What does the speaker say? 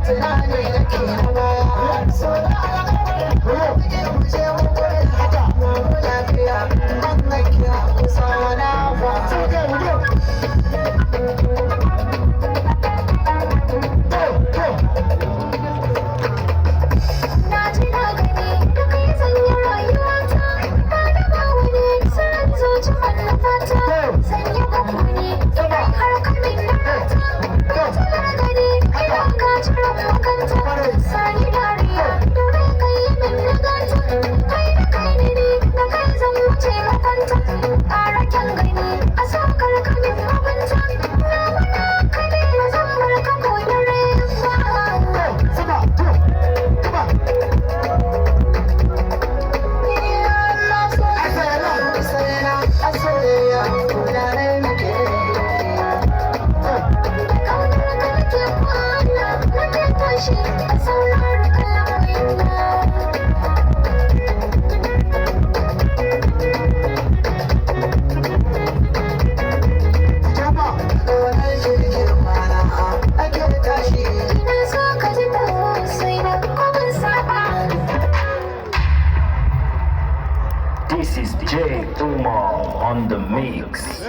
Tunani nake na baya. So da alƙawari muke mu je mu koya. Na mu lafiya ban nakiya kusa na fa. Na ji na gani da kai zan yi rayuwata, ba da ba wani sirrin zuci mallafata. Zan yi gunguni idan har ka min na rata, fitilar gani idan ka cire makanta. Sani dariya domin kai yi min na gata, kai da kai ne ni da kai zan wuce makwanta. Ƙara kyan gani a sakar ka min mabanta, na mana ka ne na zan bar ka ko dare ba. Sama, to, sama. A soyayya gudanar nake. Kaunar ka nake kwana, nake tashi, a saurari kalamaina. Jama. Ƙaunar jirgin kwana ake tashi. Ina so ka ji tausayi ko ban saba. This is J Umar on the mix.